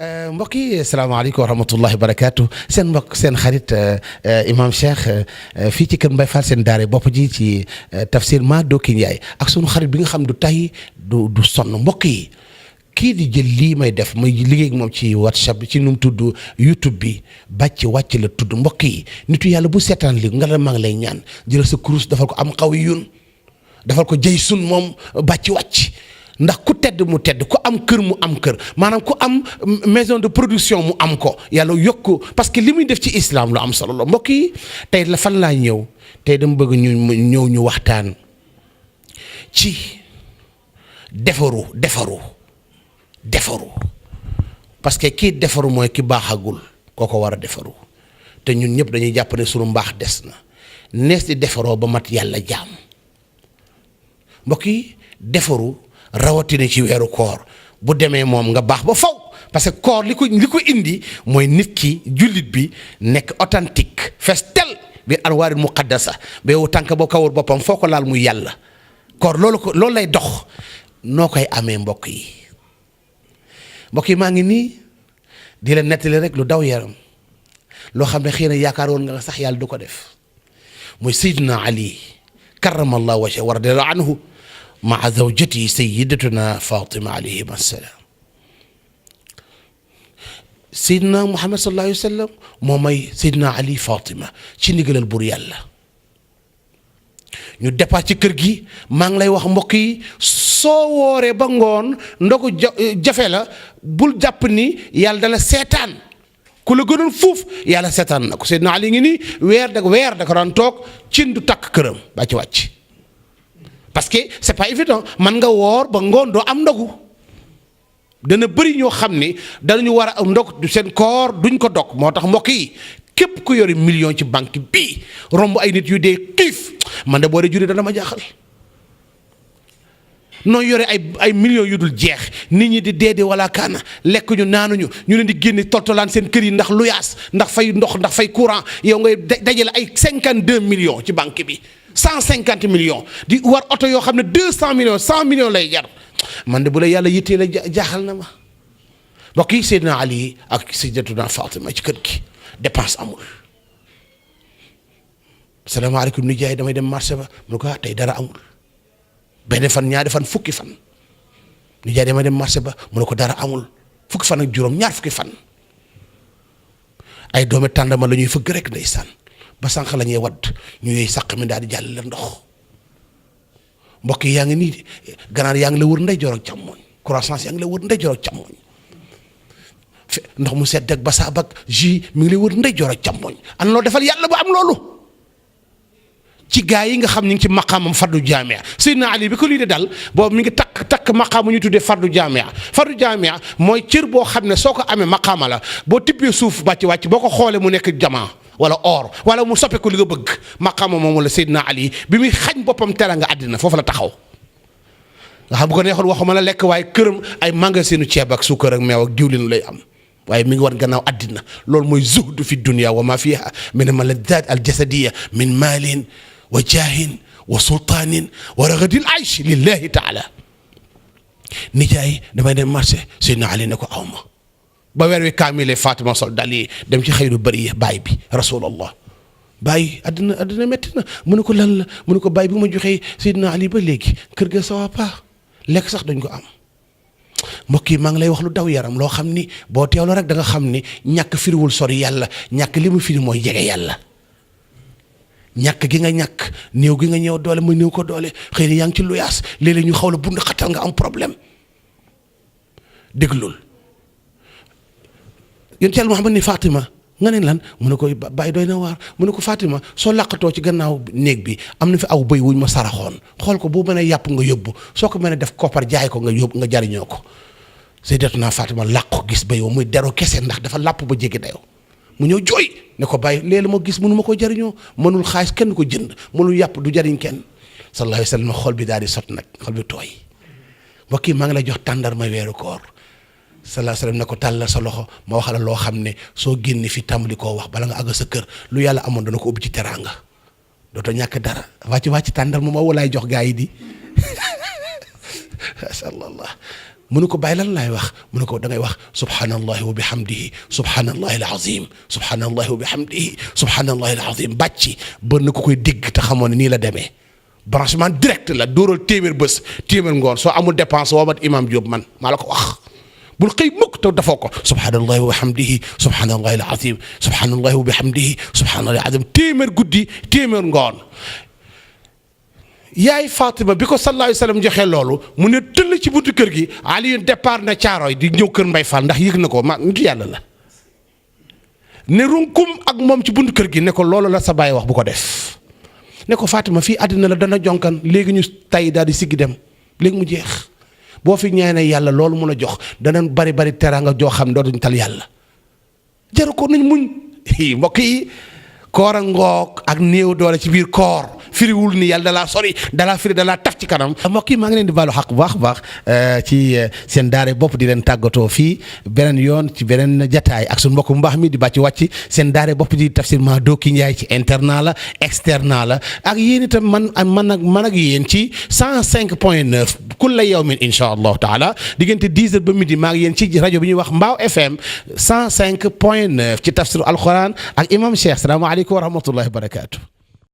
mbokk yi asalaamaaleykum wa rahmatullahi wa barakaatu seen mbokk seen xarit imam Cheikh fii ci kër Mbaye Fall seen daare bopp ji ci tafsir ma Doki Ndiaye ak sunu xarit bi nga xam du tay du sonn mbokk yi kii di jël lii may def may liggéey ak moom ci WhatsApp bi ci nu mu tudd YouTube bi bàcc wàcc la tudd mbokk yi nitu yàlla bu seetaan li nga la maa ngi lay ñaan jëlal sa kurus dafal ko am xaw yun dafal ko jëy sun moom bàcc wàcc ndax ku tedd mu tedd ku am kër mu am kër maanaam ku am maison de production mu am ko yàlla yokk parce que li muy def ci islam lu am solo la mbokk yi tey la fan laa ñëw tey dama bëgg ñu waxtaan ci defaru parce que kii defaru mooy ki baaxagul kooko war a defaru te ñun ñëpp dañuy jàpp ne sunu mbaax des na nees di defaroo ba mat yàlla jaam mbokk yi defaru rawatina ci weeru koor bu demee moom nga baax ba faw parce que koor li ko indi mooy nit ki jullit bi nekk authentique fees tel bi anwaaril muqaddasa ba yow tànk boo kawul boppam foo ko laal muy yàlla koor loolu lay dox noo koy amee mbokk yi maa ngi nii di la nettali rek lu daw yaram loo xam ne xëy na yaakaar woon nga sax yàlla du ko def muy Seydina Ali karamallahu wajhahu wa radiyallahu anhu maa zawjati sayyidatuna Fatima alayhi salaam Seydina Muhammad sallallahu alayhi wa sallam moo may Seydina Ali Fatima ci ndigalal buur yàlla ñu départ ci kër gi maa ngi lay wax mbokk yi soo wooree ba ngoon ndogu jafe la bul jàpp ni yàlla dala seetaan ku la gënoon fuuf yàlla seetaan na ko Seydina Ali ngi nii weer da ko daan toog cin du takk këram ba ci wàcc parce que c'est pas évident man nga woor ba ngoon doo am ndogu dana bëri ñoo xam ni danañu war a am ndog seen koor duñ ko dog moo tax mbokk yi képp ku yori million ci banque bii romb ay nit yu dee xiif man de boo dee juree dana ma jaaxal noo yore ay millions yu dul jeex nit ñi di dee wala kaana lekk ñu naanuñu ñu leen di génne toltolaan seen kër yi ndax luyaas ndax fay ndox ndax fay courant yow ngay dajale ay 52 millions ci banque bi 150 millions di war oto yoo xam ne 200 millions 100 millions lay jar man de bu la yàlla yittee la jaaxal na ma mbokk yi Seydina Ali ak Sayyidatuna Fatima ci kër gi dépense amul salaamaaleykum nijaay damay dem marché ba mu ne ko tey dara amul benn fan ñaari fan fukki fan nijaay damay dem marché ba mu ne ko dara amul fukki fan ak juróom ñaar fukki fan ay doomi tàndama la ñuy fëgg rek ndeysaan ba sànq la ñuy wadd ñu yooyu sàq mi daal di jàll la ndox mbokk yi yaa ngi nii ganaar yaa ngi la wër ndeyjoor ak càmmooñ croissance yaa ngi la wër ndeyjoor ak càmmooñ ndox mu sedd ak basaab ak jus mi ngi lay wër ndeyjoor ak càmmooñ an loo defal yàlla ba am loolu ci gaa yi nga xam ñu ngi ci maqaamam fardu jaamia Seydina Ali bi ko lii de dal boobu mi ngi takk maqaamu ñu tuddee fardu jaamia mooy cër boo xam ne soo ko amee maqaama la boo tibbee suuf wàcc boo ko xoolee mu nekk jamaa wala or wala mu soppeeku li nga bëgg maqaama moom la Seydina Ali bi muy xañ boppam tera nga àddina foofu la taxaw nga xam bu ko neexoon waxuma la lekk waaye këram ay magasinu ceeb ak suukar ak meew ak diwlin lay am waaye mi ngi war gannaaw àddina loolu mooy zuhdu fi dunya wa ma fiha min maladat al jasadiya min maalin wa jaahin wa sultaanin wa ragadil aysh lillahi taala nijaay damay dem marché Seydina Ali ne ko awma ba weer wi kaamile Fatima sol dal yi dem ci xëyru bëri baay bi rasulallah baay àddina métti na mu ne ko lan la mu ne ko baay bi ma joxee Seydina Ali ba léegi kër ga ça va pas lekk sax dañ ko am mbokk yi maa ngi lay wax lu daw yaram loo xam ni boo teewloo rek da nga xam ni ñàkk firiwul sori yàlla ñàkk li mu firi mooy jege yàlla ñàkk gi nga ñàkk néew gi nga ñëw doole muy néew ko doole xëy na yaa ngi ci luyaas léeg-léeg ñu xaw la bund xatal nga am problème déglul yéen ci Muhammad ni Fatima nga ne lan mu ne ko bàyyi doy na waar mu ne ko Fatima soo làqatoo ci gannaaw néeg bi am na fi aw bëy wuñ ma saraxoon xool ko boo mënee yàpp nga yóbbu soo ko mënee def koppar jaay ko nga yóbbu nga jariñoo ko Sayyidatuna Fatima làq ko gis bëy muy dero kese ndax dafa làpp ba jéggi dayoo mu ñëw jooy ne ko bàyyi léegi ma gis mënu ma ko jariñoo mënul xaalis kenn ko jënd mënul yàpp du jariñ kenn sallallahu alayhi wa sallam xol bi daal di sot nag xol bi tooy mbokk yi maa ngi lay jox tàndarma weeru koor sallallahu alayhi wa sallam ne ko tàllal sa loxo ma wax la loo xam ne soo génne fi tàmbali koo wax bala nga àgg sa kër lu yàlla amoon dana ko ubbi ci teraanga dootoo ñàkk dara wàcc tàndarma ma walaay jox gaa yi di macha allah mu ne ko bàyyi lan laay wax mu ne ko da ngay wax subhanallahi wa bihamdihi subhanallahi alazim subhanallahi wa bihamdihi subhanallahi alazim bàcci bër na ko koy dégg te xamoon ne nii la demee branchement direct la dóoral téeméer bés téeméer ngoon soo amul dépense woomat imam Diop man maa la ko wax bul xëy mukk te dafoo ko subhanallahi wa bihamdihi subhanallahi alazim subhanallahi wa bihamdihi subhanallahi alazim téeméer guddi téeméer ngoon yaay Fatima bi ko sallallahu alayhi wa sallam joxee loolu mu ne tëll ci buntu kër gi Alioune départ na Caaroy di ñëw kër Mbay Fall ndax yëg na ko ma nitu yàlla la ne runkum ak moom ci buntu kër gi ne ko loolu la sa baay wax bu ko def ne ko Fatima fii àddina la dana jonkan léegi ñu tay daal di siggi dem léegi mu jeex boo fi ñaanee yàlla loolu mun a jox dana bari teraanga joo xam dootuñ tal yàlla jaru ko nañ muñ mbokk yi koor a ngoog ak néew doole ci biir koor firiwul ni yàlla dalaa sori dalaa firi dalaa taf ci kanam mbokk yi maa ngi leen di baalu xaq bu baax baax ci seen daare bopp di leen tàggatoo fii beneen yoon ci beneen jataay ak suñu mbokk mu baax mi di bàcc wàcc seen daare bopp di tafsir ma dooki Njaay ci internat la externat la ak yéen itam man ak yéen ci 105.9 kulla yawmin insha allahu taala diggante 10 heures ba midi maa ngi yéen ci rajo bi ñuy wax Mbaaw FM 105.9 ci tafsir alquran ak imam Cheikh salaamaaleykum wa rahmatullahi wa barakatuh